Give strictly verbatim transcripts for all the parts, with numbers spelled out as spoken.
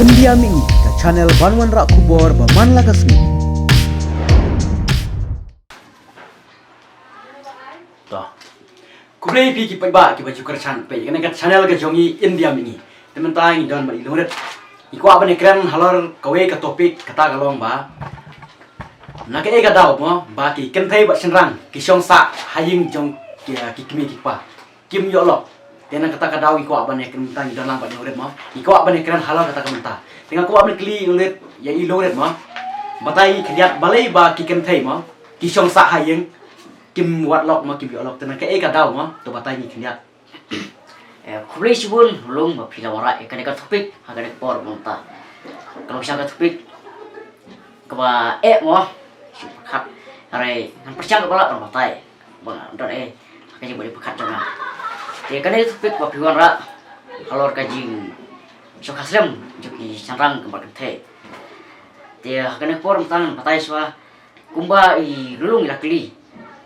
India Mini, ka channel ban wanrah khubor ba man la ka sngi. To. Khublei phi ki paidbah kiba ju kyrshan peit ïa kane ka channel ka jong i India Mini. Te mynta ngi don bad i Longrit. Ngi kwah ban ïakren halor kawei ka topic, kata ka long ba na kaei ka daw mo ba ki kynthei bad shynrang ki shong sah ha ïing jong ki, ki kmie ki kpa kim ïoh lok. Te na kata ka daw ngi kwah ban ïakren, mynta ngi don lang bad i Longrit mo. Ngi kwah ban ïakren halor kata ka bynta. Te nga kwah ban kylli i Longrit, ïa i Longrit mo. Batai ngi khyndiat balei ba ki kynthei mo ki shong sah ha ïing kim wad lok mo, kim ïoh lok. Te na kaei ka daw mo, to batai ngi khyndiat. Eh, khublei shibun Lung ba phi la wanrah ïa kane ka topic ha kane ka por mynta. Ka long shisha ka topic kaba eh mo, shu pyrkhat. Hynrei ngan pyrshang kaba lah ban batai ba don eh ha ka jingpyrkhat jong nga. Te kane ka topic ba phi wanrah halor ka jingshongkha slem jong ki shynrang bad kynthei. Te ha kane ka por mynta ngan batai shuwa kumba i Lung i la kylli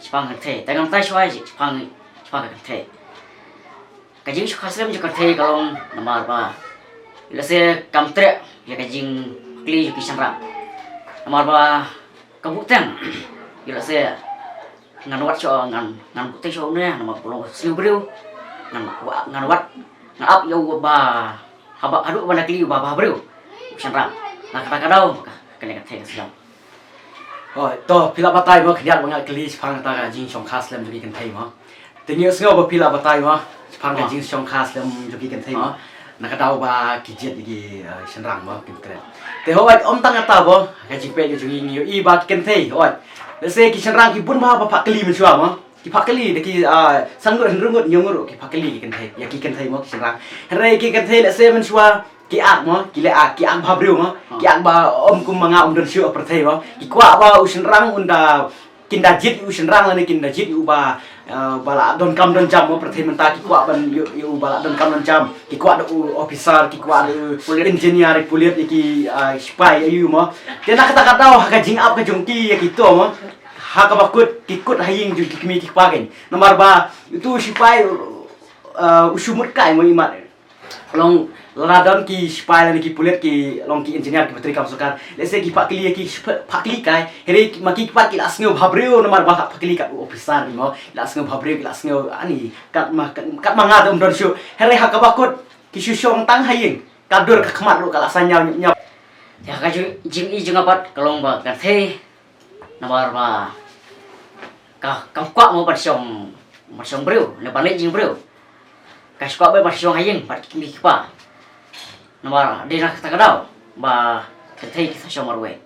shaphang kynthei, te ngan batai shuwa shaphang, shaphang ka kynthei. Ka jingshongkha slem jong ka kynthei ka long namar ba ïoh lehse kam treh ïa ka jingpakli jong ki shynrang. Namar ba ka buhteng, ïoh lehse ngan wad shuh, ngan, ngan buhteng shuh une namar ba u long u sngew briew. Ngan wa-, ngan wad, ngan ap ïa u ba haba, haduh ba na kylli u ba bha briew u shynrang. Na kata ka daw ka, kane ka kynthei ka sdang. Oh, to, phi lah batai mo, khyndiat ba nga kylli shaphang kata ka jingshongkha slem jong ki kynthei mo. Te ngi sngew ba phi lah batai mo shaphang ka jingshongkha slem jong ki kynthei mo. Na ka daw ba ki jied ïa ki, eh, shynrang mo, ki kynthei. Te hooid, ym tang kata mo, ka jingpeit jong ngi, ngi ïohi ba ki kynthei, hooid. Lehse ki shynrang ki bun bha ba phah kylli mynshuwa mo. Ki phah kylli da ki, ah, san ngut, hynriew ngut, hynñiew ngut ruh ki phah kylli ki kynthei, ïa ki kynthei mo, ki shynrang. Hynrei ki kynthei lehse mynshuwa ki ak mo, ki leh ak, ki ak bha briew mo, ki ak ba ym kum ma nga ym don shuh ha pyrthei mo. Ki kwah ba u shynrang un da, kin da jied ïa u shynrang lane kin da jied ïa u ba, ah, ba la don kam don jam mo, pyrthei mynta ki kwah ban ïa u, ïa u ba la don kam don jam. Ki kwah da u officer, ki kwah da u engineer, pulit, ïa ki, ah, sipai, ïa u mo. Te na kata ka daw ha ka jingap ka jong ki ïa kito mo. Ha kaba kut, ki kut ha ïing jong ki kmie ki kpa kein. Namar ba utu u sipai, uh, u shu mut kai mo imat. Long lada don ki sipai lane ki pulit, ki long ki engineer, ki batri kam sorkar. Lehse ki phah kylli, ki phah kylli kai. Hynrei ma ki pat ki la sngew bha briew namar ba phah kylli kat u officer mo. Ki la sngew bha briew, ki la sngew ani kat ma, kat ma nga te ym don shuh. Hynrei ha kaba kut ki shu shong tang ha ïing. Ka dur ka khmat ruh ka la saiñaw ñiap ñiap. Ïa ka ju-, jing i jingapet ka long ba ka thei. Namar ba ka, kam kwah mo ban shong, ban shong briew, ne ban leit jingbriew. Ka shu kwah ban shong ha ïing bad ki kmie ki kpa. Namar dei na kata ka daw ba kynthei ki sa shong marwei.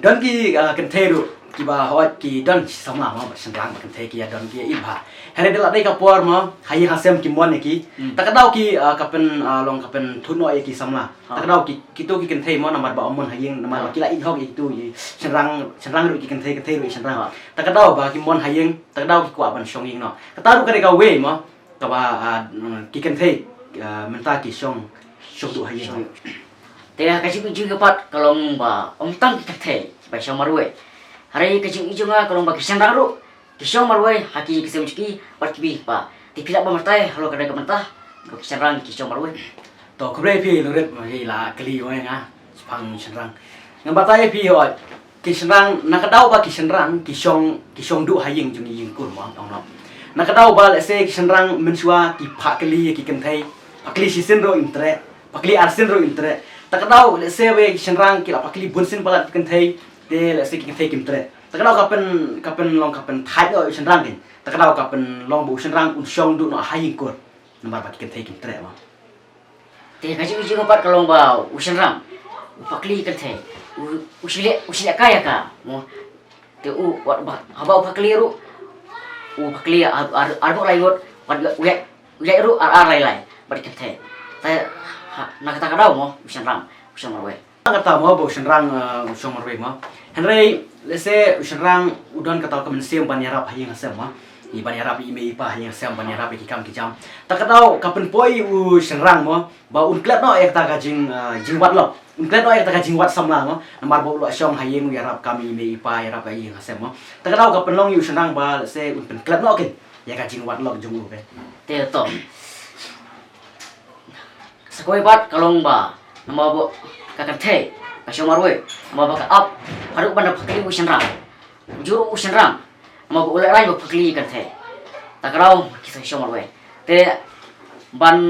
Don ki, ah, kynthei ruh kiba hooid ki don shi samla mo bad shynrang bad kynthei ki ïa don ki ïa i bha. Hynrei da la dei ka por mo ha ïing ha sem ki mon ïa ki. Hmm. Ta ka daw ki, ah, ka pyn, ah, long ka pynthut noh ïa ki samla. Ha. Ta ka daw ki, kito ki kynthei mo namar ba ym mon ha ïing, namar ba ki la ïeit hok ïa kito i shynrang, shynrang ruh ki kynthei, kynthei ruh i shynrang. Ha. Ta ka daw ba ki mon ha ïing, ta ka daw ki kwah ban shong ïing noh. Kata ruh ka dei kawei mo kaba, ah, ki kynthei, ah, mynta ki shong, shong duh ha ïing. Shong. Te ka jingim jong nga pat ka long ba ym tang ki kynthei kiba shong marwei. Hynrei ka jingim jong nga ka long ba ki shynrang ruh ki shong marwei ha ki, ki sem jong ki bad ki mei ki pa. Te phi lah ban batai halor kane ka bynta ba ki shynrang ki shong marwei. To khublei phi Longrit, ma ngi la kylli ïa nga shaphang shynrang. Ngan batai ïa phi hooid. Ki shynrang, na ka daw ba ki shynrang ki shong, ki shong duh ha ïing jong i ïing kur mo, ong noh. Na ka daw ba lehse ki shynrang mynshuwa ki phah kylli ïa ki kynthei, phah kylli shisien ruh im treh, phah kylli arsien ruh im treh. Ta ka daw lehse wei ki shynrang ki la phah kylli bunsien palat ki kynthei, te lehse ki kynthei kim treh. Ta ka daw ka pyn, ka pynlong ka pynthait noh ïa u shynrang kein. Ta ka daw ka pynlong ba u shynrang un shong duh noh ha ïing kur. Namar ba ki kynthei kim treh mo. Te ka jing, jingim pat ka long ba u shynrang u phah kylli kynthei, u, u shu leh, u shu leh kai ïa ka mo. Te u wat ba, haba u phah kylli ruh u phah kylli ar, ar, ar bok lai ngut, wat u ïaid, u ïaid ruh ar, ar lai lai bad kynthei. Te ha, na kata ka daw mo u shynrang u shong marwei. Kata mo ba u shynrang, eh, u shong marwei mo. Hynrei lehse u shynrang u don kata ka mynsiem ban ïarap ha ïing ha sem mo. I ban ïarap i mei i pa ha ïing ha sem, ban ïarap ïa ki kam ki jam. Ta ka daw ka pynpoi u shynrang mo ba un klet noh ïa kata ka jing, eh, jingwad lok. Un klet noh ïa kata ka jingwad samla mo. Namar ba u la shong ha ïing u ïarap kam i mei i pa, ïarap ha ïing ha sem mo. Ta ka daw ka pynlong ïa u shynrang ba lehse un pynklet noh kein ïa ka jingwad lok jong u kein. Te to. Kawei pat ka long ba namar ba ka kynthei ka shong marwei, namar ba ka ap haduh ban da phakri u shynrang. Jur u shynrang, namar ba u lehrain ba phakri kynthei. Ta ka daw ki sa shong marwei. Te ban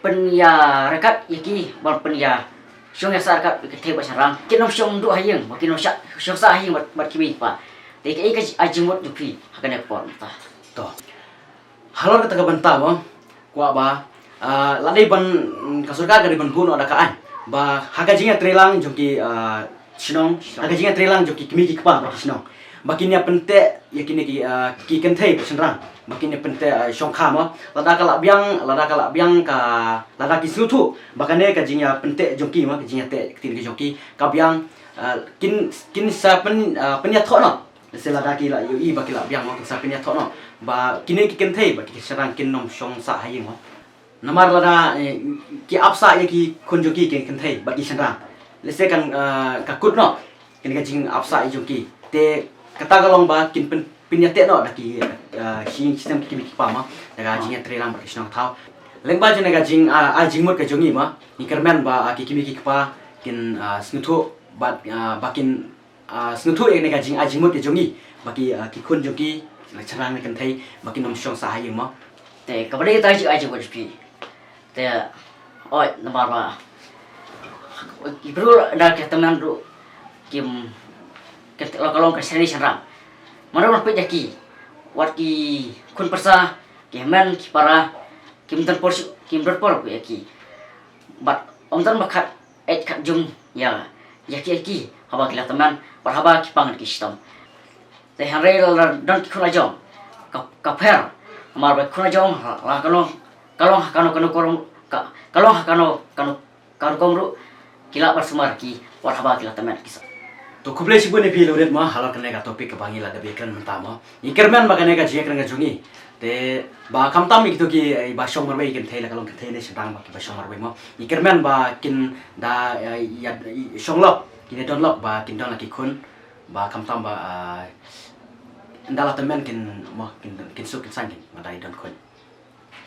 pynïaryngkat ïa ki, ban pynïashong ïasah ryngkat ïa ki kynthei bad shynrang, kin ym shong duh ha ïing, ba kin ym shah, shong sah ha ïing bad, bad ki mei ki kpa. Te kaei ka jingmut jong phi ha kane ka por mynta? To. Halor kata ka bynta mo, kwah ba, ah, la dei ban, mm, ka sorkar ka dei ban buh noh da ka aiñ ba ha ka jingïatreilang jong ki, ah, shnong, ha ka jingïatreilang jong ki kmie ki kpa bad ki shnong, ba kin ïa pynteh ïa kine ki, ah, ki kynthei bad shynrang, ba kin ïa pynteh, ah, shongkha mo. Lada ka lah biang, lada ka lah biang ka, lada ki sngewthuh ba kane ka jingïapynteh jong ki mo, ka jingïateh ktien ka jong ki ka biang, ah, kin, kin sa pyn, ah, pynïathoh noh. Lehse lada ki la ïohi ba ki lah biang mo, kin sa pynïathoh noh ba kine ki kynthei bad ki shynrang kin ym shong sah ha ïing mo. Namar lada, eh, ki ap sah ïa ki khun jong ki, ki kynthei bad ki shynrang, lehse kan, eh, ka kut noh kane ka jingap sah ïa jong ki. Te kata ka long ba kin pyn, pynïateh noh da ki, eh, shi, shi snem ki kmie ki kpa mo, da ka jingïatreilang bad ki shnong thaw. Lyngba jong kane ka jing, ah, ai jingmut ka jong ngi mo, ngi kyrmen ba, ah, ki kmie ki kpa kin, ah, sngewthuh bad, ah, ba kin, ah, sngewthuh ïa kane ka jingai jingmut ka jong ngi ba ki, ah, ki khun jong ki, ki shynrang ne kynthei, ba kin ym shong sah ha ïing mo. Te kaba dei kata ka jingai jingmut jong phi. Te, oi, namar ba ki briew da ki tymmen ruh kim, ki, la ka long ka shane shynrang. Mano ban peit ïa ki, wat ki khun pyrsa, ki hynmen ki para, kim don por shuh, kim don por peit ïa ki. Bad ym don ba khat eit khat jum ïa, ïa ki, ïa ki haba ki la tymmen bad haba ki pang ki shitom. Te hynrei lada don ki khun la jong, ka, ka pher. Namar ba ki khun la jong la, la ka long, ka long ha kano kano ka long, ka, ka long ha kano kano ka rukom ruh ki lah ban sumar ki wat haba ki la tymmen ki sa. To khublei shibun ïa phi Lorraine mo halor kane ka topic kaba ngi la dep ïakren mynta mo. Ngi kyrmen ba kane ka jingïakren ka jong ngi, te ba khamtam ïa kito ki, eh, ba shong marwei, kynthei, la ka long kynthei ne shynrang, ba ki ba shong marwei mo, ngi kyrmen ba kin da, eh, ïa, ïa shong lok, kin ïa don lok ba kin don la ki khun, ba khamtam ba, ah, ynda la tymmen kin mo, kin, kin suk kin saiñ kin, ba da ïa don khun.